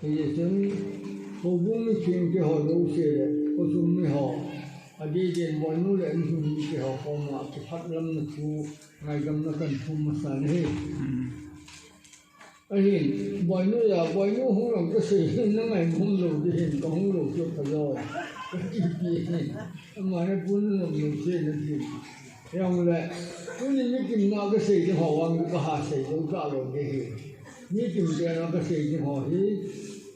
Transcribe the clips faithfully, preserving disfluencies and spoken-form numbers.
Hijeh chun, houbung mi thengte ho jouse le, khosung mi ho, adeh din Boinu le insung mite ho koma kiphatlamna thu, ngaidamna kahin thum masa ahi. Ahin, Boinu a, Boinu hung lang kasei hin, na ngaidam lou ding hin, kahung lou chu kajou. Kati pi hin, ama na pun lou lou che na ti. Hijongle, tuni mi kimna kasei ding ho vang kaha sei lou talou ding hin. Mi kimte na kasei ding ho hi,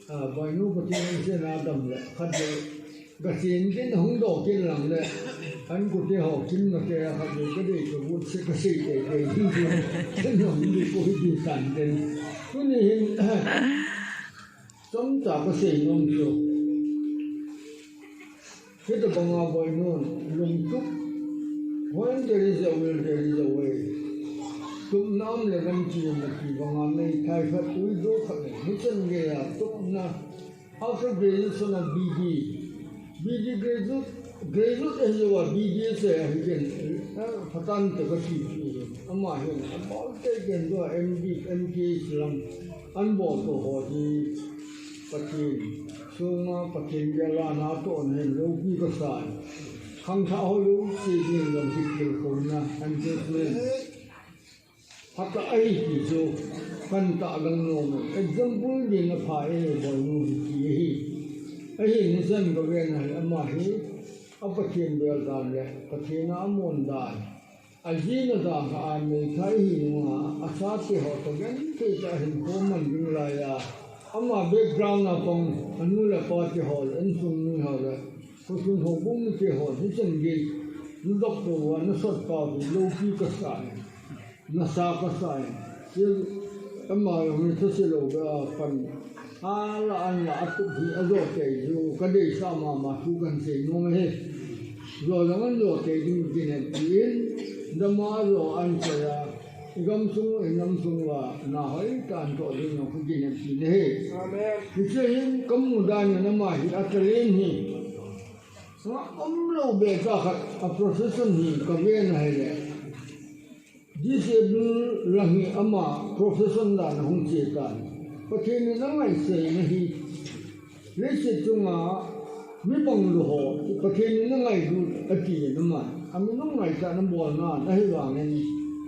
a, Boinu Pathen in sena dam le, khat le, Ka chen kin hung doh kin lang le, an kute ho kin na te a khat le ka dei ka gut se ka sei tei tei hin chu. Ken hung di ko hi di san ten. Tuni hin, chomcha ka sei nom chu. Hitobanga Boinun, lungtup. When there is a will, there is a way. Tupna um le gam china ti banga meithai khat, uido khat le, hichan geiya tupna. After graduation of B D, B D graduate, graduate ahi jeh uva B D se ahi ken, eh, phatah in te ka ti ti. Ama hin, ama te ken tua M D, M Th lam, an bol to ho hi, Pathen, sunga Pathen gel a na to nen loupi ka sa. Khangthah ho jouse ding lam hi kil ko na, an judgment. Phatah ahi ti chu, kan tahlang nom e. Example din apha e, Boinu hi ti ahi. Ahin hichan ka ven ahi, ama hi, a Pathen bel dan le, Pathen a amon dan. Ajina dan kha a meithai hi nunga, achate ho toh genthei tah a hinkho man ding lai a. Ama background a pang, anu le apa te ho le, insung mi ho le, khosung houbung mite ho, hichan gei, na dop tou a, na sot pau hi, loupi ka sa e. Nasa ka sa e. Sil, ama jong hi thase lou beh a pan. Ala an la atup hi ajo tei ju, ka deisah mama thu kan sei nom e. Jo jong an jo tei ding kineppi in, dama jo an sei a, i gamsung, i namsung uva, na hoitah in toh ding jong ka kineppi in ahi. Amen. Hiche hin ka mu dan in ama hi a talent hi. Nga umlou beh tah khat a profession hi ka ven ahile. Disable lang hi ama profession dan a hung che tan. Pathen in angaiseina hi. Leiset chunga mi bang lou ho, Pathen in angailut ati in ama. Ami nung ngaitah na bolna, ahi vangin.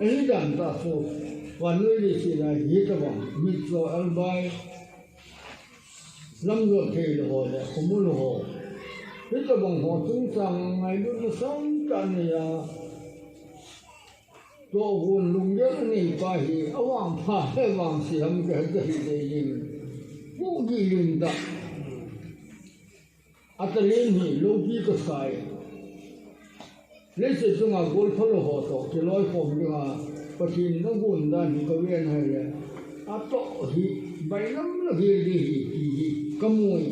Ahi dan tah chu. Vannoi leiset a hi tabang. Mitcho, elbai. Lamjot thei lou ho le, khomu lou ho. Hitobang ho chungchang ngailutna sangtah nei a. Tohgon lunggel anei pa hi, avangpha le vangse ham kahe kahi dei jing. Pu gi lin tah. A talent hi loupi ka sa e. Leiset chunga golpha lou ho toh kiloikhom dinga Pathen in agon dan hi ka ven ahile, atoh hi bailam lou hel ding ahi ti hi ka mu e.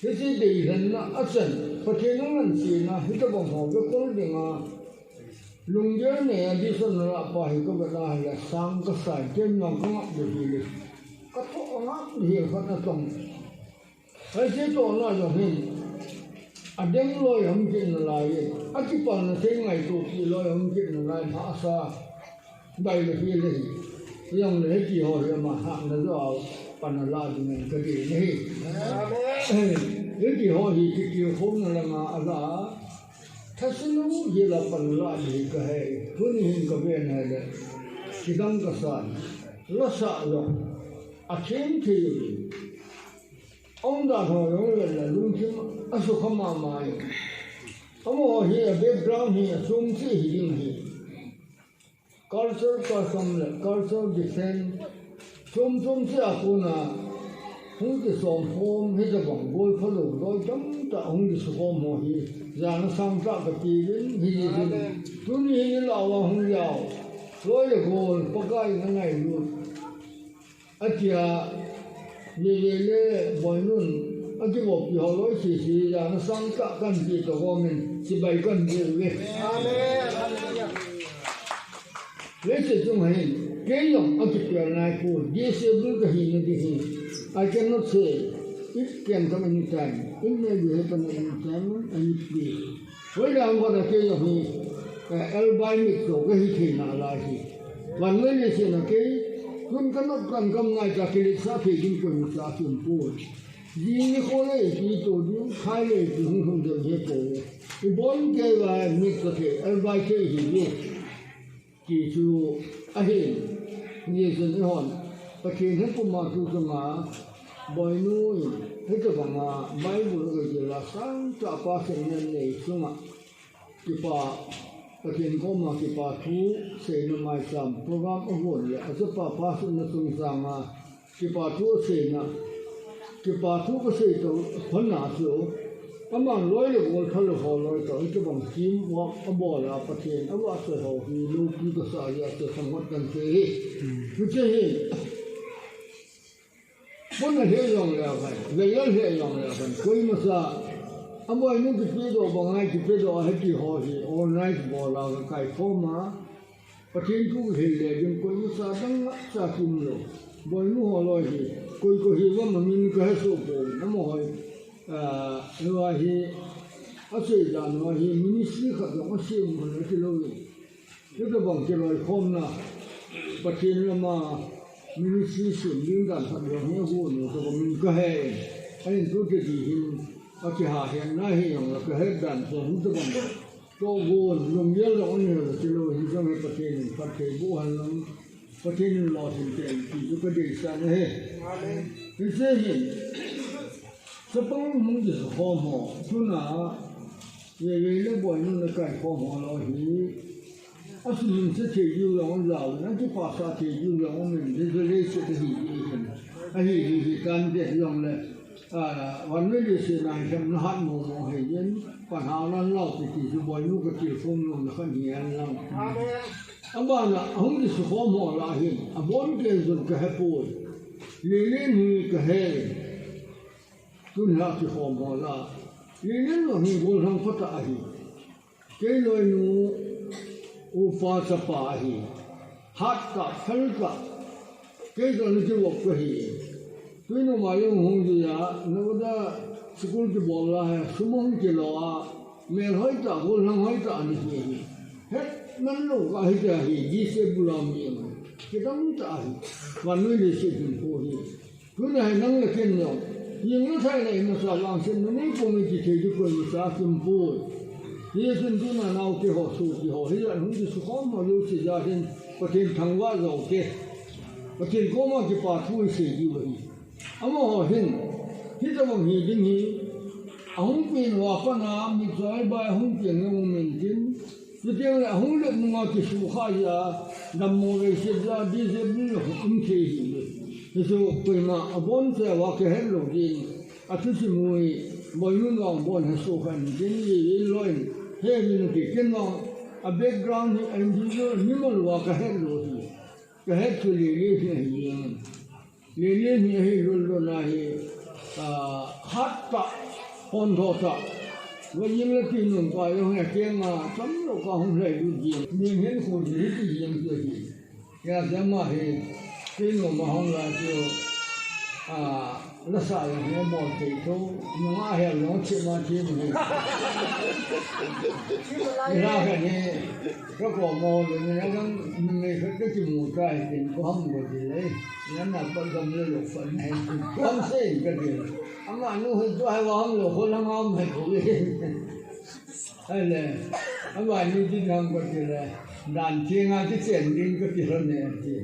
Hiche deilhenna achan, Pathen in angansena hitobang ho vekol dinga lunggel nei a decision alah pa hi ka vet ahile sang ka sa e, ken jong ka ngap lou hel e. Ka toh ngap lou hel khat natong. Hiche tohna jong hin, adem loi hung kit nalai e, akipalna thei ngaito kit loi hung kit nalai, hahsa, bai le hi le hi. Hijongle hiti ho hi ama hahna joh a pan alah dingin ka dei ahi. Hiti ho hi kitilkhouna langa alah a, thase lou hi la pan alah ding hi ka he. Tuni hin ka ven ahile, kidang ka sa e, la sah jong, athem thei uvin. Aumdan ho jong le lungthim asukha mama e. Amaho hi a background hi achom cheh hi ding ahi. Culture custom le culture defense chom chom cheh a kona hung kisom khom hitobang golpha lou loi tamtah hung kisukhom ho hi jana sangtah kati uvin hijeh chun tuni hin ilah uva hung jao loi le gol Pakai in angailut. Atia, Lele le Boinun, akivopi ho loi sese, jana sangtah kan ti toh gomin, chibai kan ti uve. Amen. Hallelujah. Leiset chunga hin, kei jong akipel nai poi, disable kahi na ding hi. I cannot say, it can come anytime, it may be happen anytime, anytime. Hoilai a kona kei jong hi, eh, elbai mitcho kahi thei nalai hi. Vannoi leiset a kei, Tun ka nop kan kam ngai ta kilet sa thei ding koima sa tum poi. Jing nikho le ipi to ding, khai le ipi hung hung dem he poi. I bon kei va mit ka thei, el vai thei hi ding. Ti chu ahin, Jesun eihon Pathen hepuma tu chunga boinu in, hitobanga Bible a gei la sang cha pa sen nen nei chunga kipa, Pathen koma kipa thu seina maicham program agon le, achapa pa sunna chungchanga kipa thu aseina, kipa thu kasei to, phana chu, aman loi le gol, pha le ho loi to, hitobang team work abol a Pathen avahchoi ho hi loupi kasa jeh a chu samhat kan sei hi. Hiche hi, puna he jong le akai, vei le he jong le akai, koima sa, aboinu kipedoh banga kipedoh a hiti ho hi, organize bol a kakai khom a, Pathen thu hil le ding koima sa dang cha kim lou. Boinu ho loi hi, koi koi hi gam a min kahe soh poi, amaho hi, ah, hiva hi, asei dan uva hi, ministry khat jong asem un ati lou in. Hitobang kiloikhomna, Pathen lama ministry sem ding dan khat jong hi agon u, hitobang min kahe in. Ahin tute di hin, akiha henna hi jong le kahet dan chu, hitobang Tohgon, lunggel jong ahi lou, ti lou, hiche jong hi Pathen in phatthei boh hen lang, Pathen in lolhin tei, ti chu kadeisah ahi. Amen. Hiche hin, chapang hung kisukhom ho, tuna, Lele le Boinu in akaikhom ho loi hi, asuhmil se thei diu jong aum lou, akipah sa thei diu jong aum in, hiche le se thei diu hin. Ahi, hi, hi, kan de jong le. Ah, vannoiya leiset a hin nahat momo hi in, panhao nan lou ti ti chu Boinu katilkhou nom na khan hi hen lang. Amen. Abana, ahung kisukhom ho lah hin, abon kei jong kahe poi. Lelen hi kahe. Tun lah kikhom ho lah. Lelen lou hi gollhang phatah ahi. Kei loinu upa chapa ahi. Hat tah, fel tah. Kei jong nakivop kahi. Tuinoma jong hung jui a, Navodaya school kibol lai a, sum hung kilo a, mel hoitah, gollhang hoitah ana hi ahi. Het man lou kahi tia hi, disabled mi ahi. Kidang tah ahi. Vannoi leiset hinkho hi. Tuna hi nang le ken jong, jing le thai le imasa vangsetna nei pum e ti thei ding koima sa kim poi. Hijeh chun tuna naote ho, sopi ho, hijat hung kisukhom ho jouse jal hin, Pathen thangvah jou te. Pathen koma kipa thu isei diu ahi. Amaho hin, hitobang hi ding hi, ahung pen uva pat a, mitchoi bai ahung pen jong um intin, Chuteng le ahung lut nunga kisukha jeh a, dammo veiset jeh a, disabled um thei ahi. Hichu koima abon cheh uva kihet lou ding. Athusim u hi, Boinun vang bon he sukha in, ken in loi in, he min ki ken vang, a background hi, a individual mimal uva kahet lou ahi. Kahet chu Lele hi ahi. Lele hi ahi lou lou na hi, ah, hat tah, hon tho tah. Va jing le ti nung pa jong hi a keng a, cham lou ka hung lhai lut jeng. Ning hin khu ji hi ti jeng ti hi. Ya jama hi, ti nung ma hung la ti, ah, la sa jong hi bol thei tho. Nung a hel jong chi ma chi ma hi. Ni la ka ni, ka ko mo le ni na jong ni me ka ka ti mu ta hi tin ko ham ko ti le. Nana pa gam le lo pa nai. Gam sei ka ti. Amanu hi tua hi vang lo ko la ngam hai ko le. Ahile. Amanu ti nam ka ti le. Dan ti nga ti chen ding ka ti lo ne ti.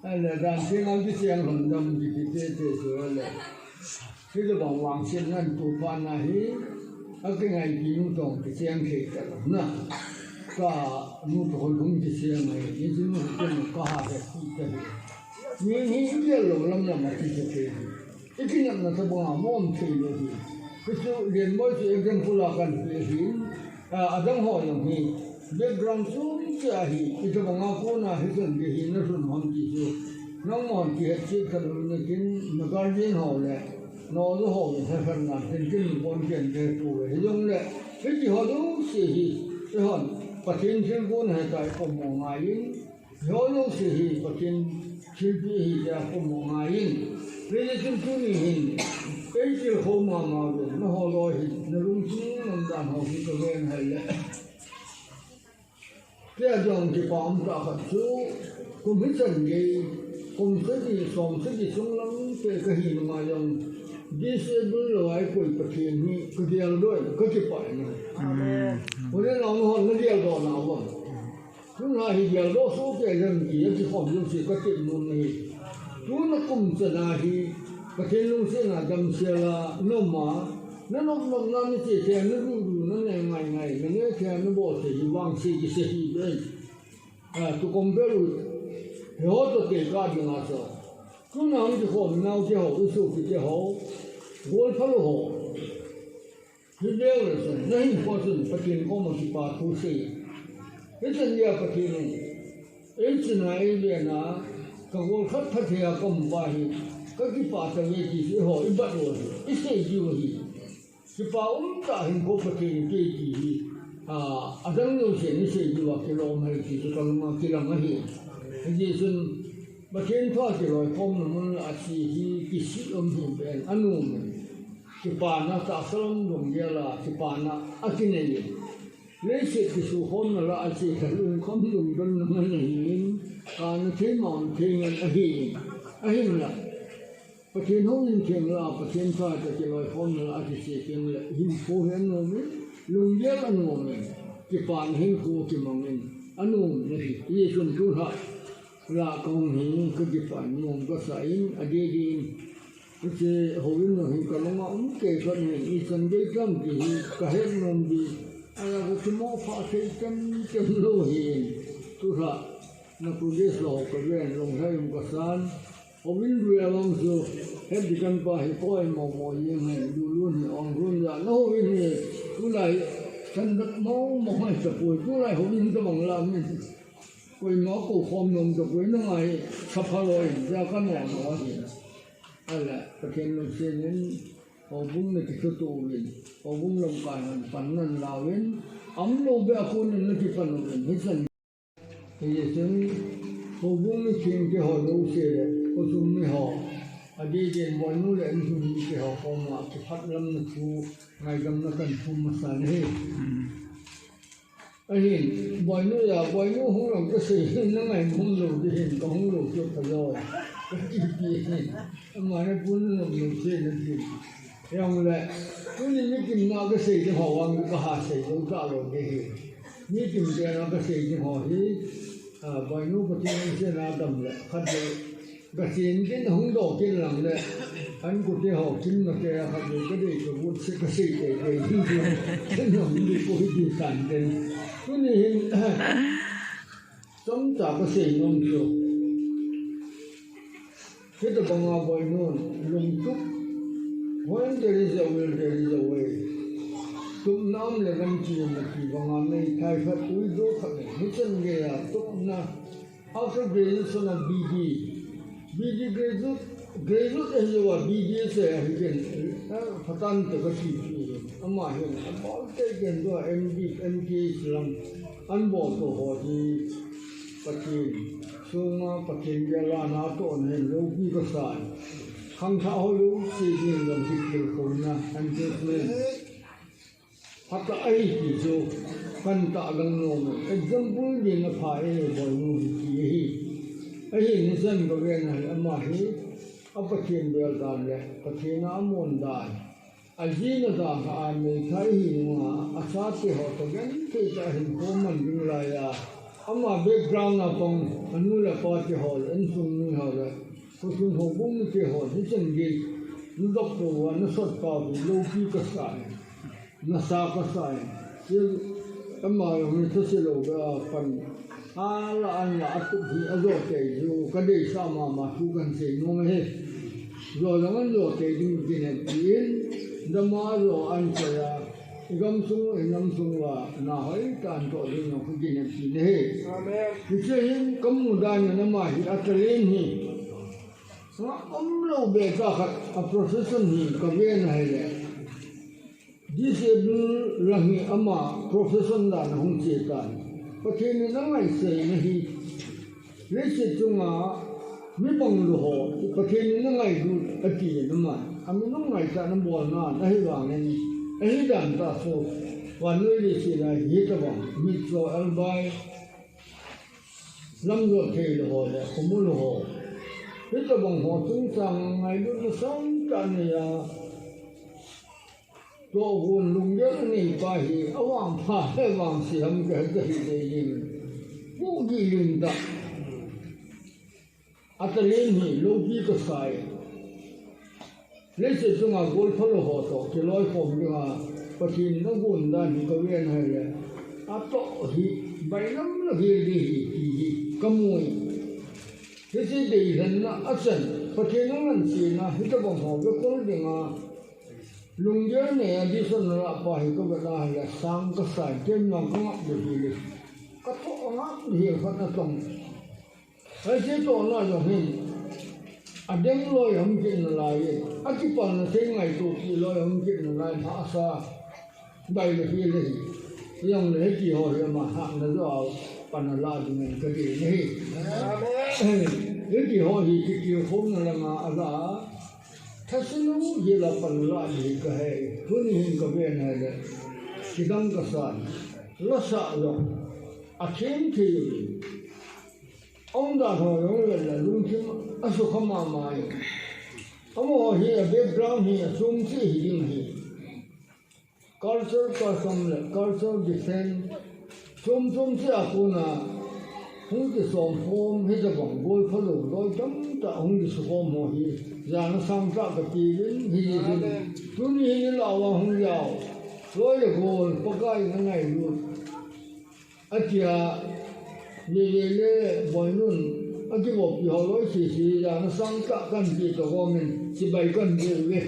Ahile dan ti nga ti chen lon dam ti ti te te su ahile. Hitobang vangsetna in tupa na hi, akingaipi nu toh kicheng thei talou na. Kanu toh hung kicheng ahi, hiche nu toh kaha he ti kahi. Mi hi igel lou lam lam a kiche thei hi. Ikinepna tobang a mong thei lou hi. Hichu Lenboi chu example a kahin pe hi. A, adang ho jong hi, background chom cheh ahi, itobang a kona hichun gei hi nalhun ham ti chu. Nangman kihet cheh talou na kin, na guardian ho le, na oja ho le, lhahsamna, ken ken bon ken de tu le, hijongle, hiti ho jouse hi, eihon, Pathen thilgon heta i pomo ngai in, Hiho jouse hi Pathen thilpeh ahi tia pomo ngai in. Hijeh chun tuni hin, eitilkhou mama uvin, nangho loi hin, nalungthim umdan ho hi kaven hile. Kei a jong kipa um tah khat chu, kum hichan gei, Kum sagi, som sagi sung lang te kahi nunga jong, disabled lou a ikoi Pathen hi kagel doh in, kakipah in. Amen. Hule nang hon nagel doh nau vang. Tuna hi geldoh soh kei jeng ti akikhom jouse katep nom ahi. Tuna kum chana hi Pathen lungsetna damsel a na um a, na nop nopna, na che thei a na dudu, na neh ngai ngai, na neh thei a na bol thei hi vangse kisei hi ve. A, tu kom bel u, hiho toh tekah dinga chu, tuna hung kikhom nau teho, isopi teho, golphalou ho. Hibel le chun, nahinkho chun Pathen koma kipa thu sei. Hichan geiya Pathen in eichena, eivena, kagol khat phatthei a kaum uva hi, kakipah tauve ti chu eiho ibat u ahi, isei diu ahi. Kipa umtah hinkho Pathen in eipeh ti hi, a, adang jouse in isei diuva kilom ahi ti chu kalunga kilang ahi. Hijeh chun Pathen thu a kiloikhomna mun lah a che hi kisih um hih in anom in. Kipana tahsa lam lunggel a kipana akinei in. Leiset kisukhomna lah a che kha lungkham lungdonna ngen ahin, kana thei mong thei ngen ahin. Ahinla Pathen houin theng lah a, Pathen thu a kiloikhomna lah a kiche teng le hinkho hi anom in, lunggel anom in, kipana hinkho kimang in anom in ahi. Hijeh chun tulha lah kahung hi kakipah in nom kasa in, adeh deh in hiche houin lang hi kalunga um kei khat in ichan gei tam ti hi kahet nom ding. Ahinla kakimoh phah thei tem tem lou ahin. Tulha na progress lou kaven, lunglhai um kasan. Houin rui a vang chu, het ding kanpa hi poimo mo jeng ahin, lulun hi, ongrun ja, na houin hi, tulai, chandak mo mo hoi tapoi, tulai houin tabang lah min. Koima koukhom nom tapoi, nangma hi, sapha lou in, ja kanom nom ahi. Ahinla, Pathen lungset in, houbung nakithuto uvin, houbung lamkai hon pan nahin lauvin, aumlou beh a konin nakipan uvin, hichan Hijeh chun, houbung mithengte ho jouse le, khosung miho, adeh deh in Boinu le insung mite ho koma kiphatlamna thu, ngaidamna kahin thum masa in ahi. Ahin, Boinu ja, Boinu hung lam kasei, na ngaidam lou ding ahin, kahung lou chu phalou. Katipi ahin, ama na pun lou lou sei na ti. Hijongle, tuni mikim na kasei ding ho vang kaha sei lou talou ding ahi. Mikim te na kasei ding ho hi, a, Boinu Pathen lungsetna dam le, khatvei, kachen kin hung doh kin lang le, an kute ho kin na te a khatvei kadei kagot se kasei teitei ding chu, ken jong dipoi ti san ten. Tuni hin, chomcha kasei nom chu. Hitabanga Boinun lungtup, when there is a will, there is a way. Tupna um le ganchina ti banga meithai khat, uijo khat le, hichan geiya tupna, after graduation of B D, B D graduate, graduate ahiuva B D se ahi ken, eh, phatan te kati pi. Ama hin, abol tei ken tua M D, M Th lang, an bol to ho hi, Pathen sunga Pathen gel a natohna hin loupi kasa e. Khangthah ho jouse ding jong kitilkhouna, engagement phatah ahi ti chu kahin tahlang nom e. Example ding apha e, Boinu hi ti ahi. Ahin hichan kavena hi ama hi a Pathen bel dan le Pathen a amon dan, ajina dan kha a meithai hi nunga, achate ho toh genthei tah a hinkho man ding laiya, ama background a pang, anu le apa te ho le, insung mi ho le, khosung houbung mite hon hichan gei nadop touva nasot pau hi loupi kasa e, nasa kasa e. Ama jong hi thase lou beh a pan, ala anla atup hi ajo tei diu kadeisah mama thu kahin sei nom ahi. Jo jong an jo tei ding kineppi in, dama jo an sei a, igamsung, inamsung uva na hoitah a antoh ding jong kakineppi in ahi. Amen. Hiche hin kamu dan in ama hi atalent hi, sanga umlou beh tah khat a profession hi kaven ahile, disable lang hi ama profession dan a hung che tan. Pathen in angaisei na hi, leiset chunga mi banglou ho Pathen in angailut ati in ama, aminung ngaichat na bolna ahivangin, ahidan tah chu vannoi leiset a hitobang mitcho elbai, lamjot theilou ho le khomulou ho, Hitabang ho chungchang ngailutna sangtah neiya, tohgon lunggel aneipa hi avangpha le vangse ham kahe kahi dei in. Pu Gihlimtah. Atalent hi loupi kasai. Leiset chunga golphalou ho toh kiloikhom dinga Pathen in agon dan hi kaven ahile, atoh hi bailam la gel ding ahi ti hi kamu e. Hiche deilhenna achan, Pathen in angansena hitabang ho vekol dinga lunggel neiya decision alah pa hi kavet ahile, sang kasai, ken jong kangap ding ahile, katoh angap ding ahi khat natong. Hiche tohna jong hin, adeng loi ahung kit nalai e, akipalna thei ngaito kit loi ahung kit nalai, hahsa, bai le hi le hi. Hijongle hitiho hi ama hatna joh a pan alah dingin kadei ahi. Hitiho hi kitilkhouna langa alah a, thase lou hel a pan alah ding kahe. Tuni hin kaven ahile, kidang kasan, lasah jong athem thei uvin. Aumdan ho jong le lungthim asukha mama e. Amaho hi a background hi achom cheh hiding ahi. Culture custom le culture defense chom chom cheh a kona hung kisom khom hitabang golphalou loi tamtah hung kisukhom ho hi jana sangtah kapeuvin, hijeh chun tuni hin ilah uva hung jao loi le gol Pakai in angailut atia, Veve le Boinun akivoppi ho loi sese jana sangtah kahin peh toh gomin chibai kahin peh uve.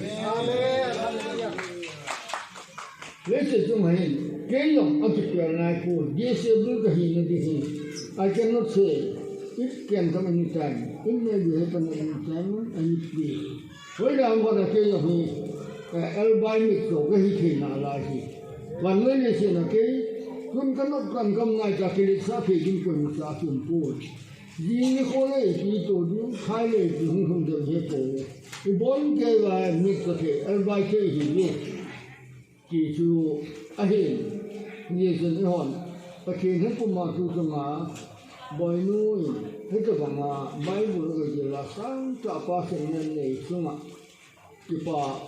Leiset chunga hin kei jong akipel naipoi, disabled kahina ding hi. I cannot say. It can come anytime. It may be happen anytime, any place. Hoilang vana kei jong hi, eh, elbai mit toh kahi thei nalai hi. Vannoi leiset a kei, tun kanop kankam nai tah kiletsah thei ding koimacha akiumpoi. Jing nikho le ipi toh ding, khai le ipi hung lhung ding hepoi. Ibon kei uva mit kathei, elbai thei hih e, ti chu ahin. Hijeh chun eihon Pathen hepuma tu chunga Boinu in hitabanga Bible agil a sangtah a passion anei chunga kipa,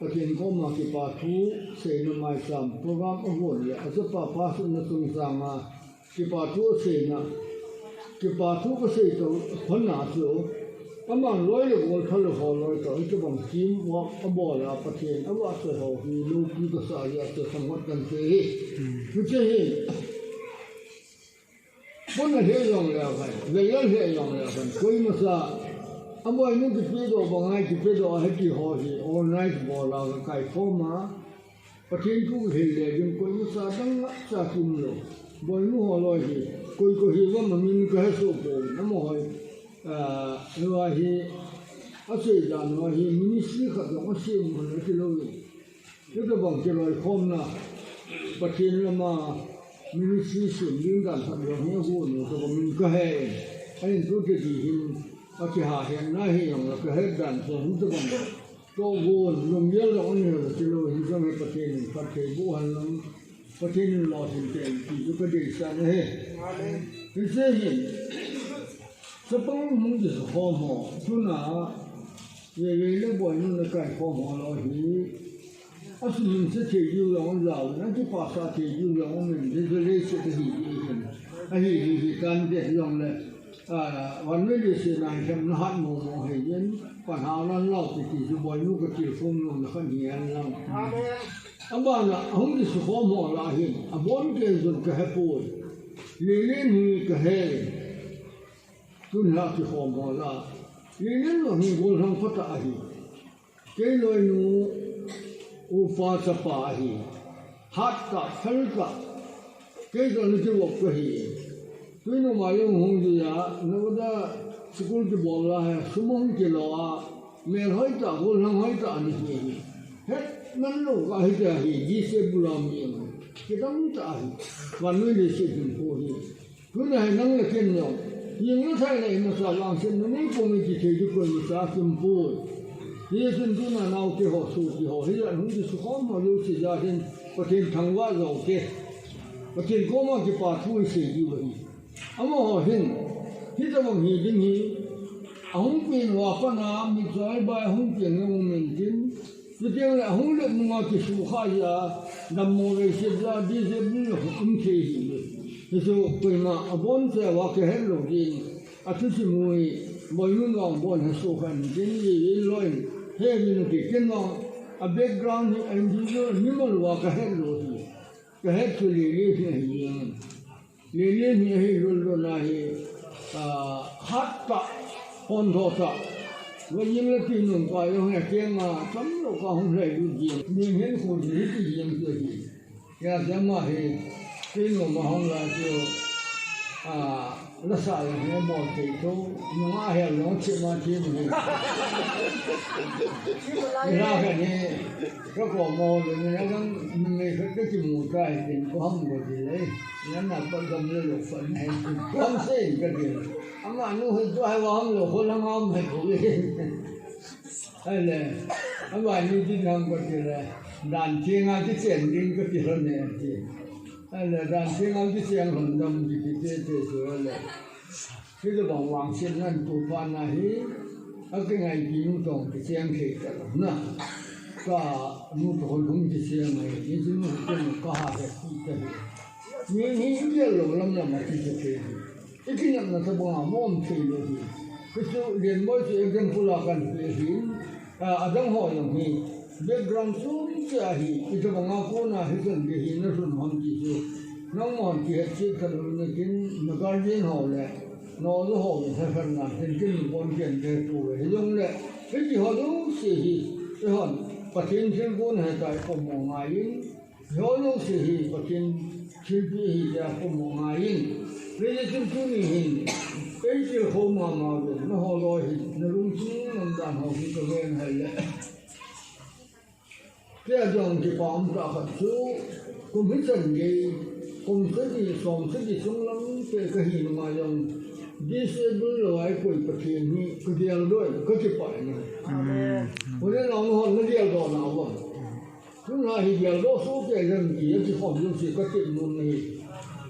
Pathen koma kipa thu seina maicham program ahon le achapa pastor na chungchanga kipa thu aseina, kipa thu kasei toh honna chu, aman loi le gol phalou ho loi toh hitabang team work abol a Pathen avahchoi ho hi loupi kasah jeh a chu sangot kan sei hi. Hiche hi pon alheh jongle ahin, lei alheh jongle ahin, koimacha a Boinu kipedoh banga kipedoh a hitiho hi organize bol a kakaikhom a, Pathen thu kahil le ding koimacha dang ngacha kiumlou. Boinu ho loi hi koi koi hiuvem amin kahesoh pouvin, amaho hi, ah, hiva hi, asei dan uva hi ministry khat jong asem man atilouvin. Hitabang kiloikhomna, Pathen lama ministry sem ding dan khat jong hi agon u tobang in kahe in. Ahin tute ding hin, akihahetna hijongle kahet dan chu hitabang tohgon lunggel jong anei le tilou hin jong hi Pathen in phatthei boh hen lang, Pathen in lolhin tei in ti chu kadeisah ahi. Hiche hin chapang hung kisukhom ho, tuna Veve le Boinu in akaikhom ho loi hi, asuhmil se thei diu jong aum in, akipasah thei diu jong aum in, hiche leiset a hi ding ahin, ahi ding hi kante jongle, ah, vannoi leiset a hi khem nahat momo ahi jeh in, panhao nan lau kiti chu Boinu katilkhom nomna khat hi hen lang. Abana hung kisukhom ho lah a hin abon kei jong kahepoi. Lelen hi kahe. Tun lah a kikhom ho lah a, Lelen jong hi gollhang phatah ahi. Kei loinu upa chapa ahi. Hattah, phaltah. Kei jong nakivop kahi. Tun noma jong hung jia, Navodaya school kibol lai a, sum hung kilo a, mel hoitah, gollhang hoitah ana hi ahi. Hetman lou kahi tia hi, disabled mi ahi. Kidang tah ahi. Vannoi leiset hinkho hi. Tuna hi nang le ken jong, hing le thai le imacha vangsetna neipouve ti thei ding koimacha kiumpoi. Hijeh chun tuna naote ho, sopi ho, hijat hung kisukhom ho jouse jal hin Pathen thangvah joute, Pathen koma kipa thu isei diu ahi. Amaho hin hitabang hi ding hi Ahung pen uva pat a, mi choi bai ahung pen nung min tin. Chuteng le ahung let nunga kisukha jeh a, dammo vei sep jeh a, disable le um thei hi. Hichu koima abon che uva kahet lou ding. Athu chimui, boinun vang bon ha sukha in tin, i, i loin. He min ti kin vang, a background hi, a individual mimal uva kahet lou hi. Kahet chu Lily hi ahi jeng. Lily hi ahi lou lou na hi, ah, hat tah pon tho tah. Va jing le ti nung ka jong hi a keng a, tam lou ka hung lei lut jeng. Ning hin khu ji hi ti jeng chu ahi. Ya jama hi, ti nung ma hung la chu, ah, La sa jong hi bol thei tho, nunga hel jong chima chim hi. Ila ka ni, ka ko mo le ni na jong, ni me ka ka kimu tai tin ko ham ko ti le. Ni na pa gam le lo fa ni. Ko ham sei ka ti. Ama nu hi to hai wa ham lo ko la ngam hai ko le. Ai le. Ama ni ti nam ko ti le. Dan ti nga ti chen din ko ti lo ne ti. Ai le dan ti nga ti chen hon dam ti ti ti ti ti le. Hitobang vangsetna tupa na hi, akingaipinu toh kicheng thei talou na. Ka nu toh hung kicheng ahi, hichu nu toh ka ha he ti ta hi. Mi hi igel lou lam lam a ti ta hi. Ikinepna tobang a mom thei lou hi. Hichu Lianboi chu example a kan pe hi. A, adang ho jong hi, background chom cheh ahi, itobang a kona hichan gei hi nalhun ham ti chu, nangman kihet chet tha lou natin, na guardian ho le, na ol ho le, tha khat na, tin tin bon ken te pu le, hijongle, hiti ho jouse hi, eihon, Pathen thilgon heta i pomo ngai in, Eiho jouse hi Pathen thilpeh ahi tia pomo ngai in. Hiche chun tuni hin, eitilkhou mama uvin, nangho loi hin, nalungthim nomdan ho hi kaven hile. Kei a jong kipa um tah khat chu, kum hichan gei, kum sagi, som sagi chunglang te kahi nunga jong, disable lou a eikoi Pathen hi, kageldoh in, kakipah in. Amen. Ule nangho nageldoh nau vang. Tuna hi geldoh sohkei jeng ti, akikhom jouse katep nom ahi.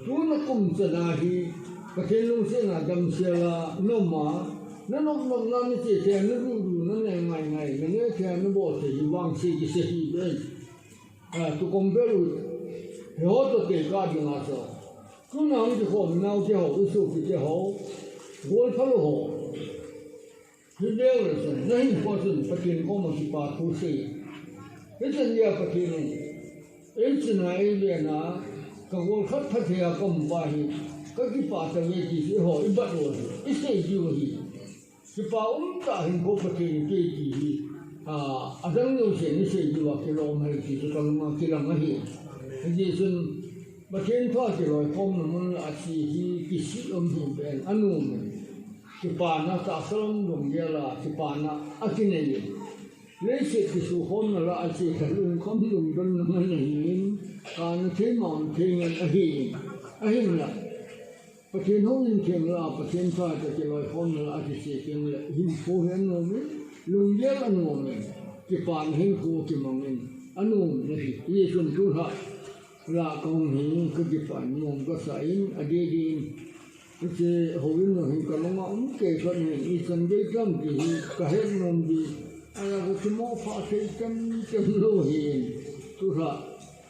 Tuna kum chana hi, Pathen lungsetna damsel a, na um a, na nop nopna, na che thei a, na dudu, na neh ngai ngai, na neh thei a, na bol thei hi vangse kisei hi ve. A, tu compare u, hiho toh tekah dinga chu. Tuna hung kikhom nau teho, u sopi teho, golphalou ho. Hibel le chun, nahinkho chun Pathen koma kipa thu sei. Hichan geiya Pathen in, eichena eiven a, kagol khat phatthei a kaum pa hi, kakipah tauve ti chu eiho ibat u ahi, isei diu ahi. Kipa umtah hinkho Pathen in eipeh ti hi, a, adang jouse in isei diu a kilom ahi ti chu kalunga kilang ahi. Hijeh chun, Pathen thu a kiloikhomna mun lah a che hi kisih um hih beh in anom in. Kipana tahsa lam lunggel a kipana akinei in. Leiset kisukhomna lah a che kha lungkham lungdonna ngen ahi in. Kana thei, mona thei ngen ahi in. Ahinla. Pathen houin theng lah a, Pathen thu a kiloikhomna lah a kiche teng le hinkho hi anom in. Lunggel anom in. Kipana hinkho kimang in. Anom in ahi. Hijeh chun tulha. Lah kahung hi kakipah in nom kasa in, adeh deh in. Hiche houin jong hi kalunga um kei khat in, ichan gei tam ti hi kahet nom ji. Alah kakimo pha thei tem tem lou hi in. Tulha,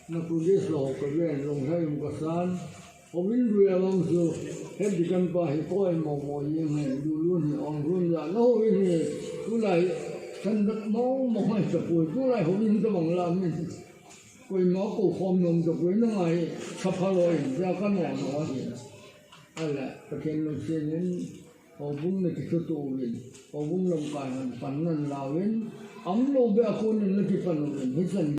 na progress lou kaven, lunglhai um kasan. Houin rui a vang chu, het ding kan pa hi koi mo mo jeng hin, lulun hi ong run ja, na houin hi, tulai, kan dak mo mo hai tapoi, tulai houin tabang lah min. Koima kou khom nom tapoi, na ngai, sapha loi, ja ka nom mo hi. Alah, Pathen lungset in, houbung na kithuto uvin, houbung lamkai hon pan nan lauvin, aumlou beh a konin na kipan uvin, hichan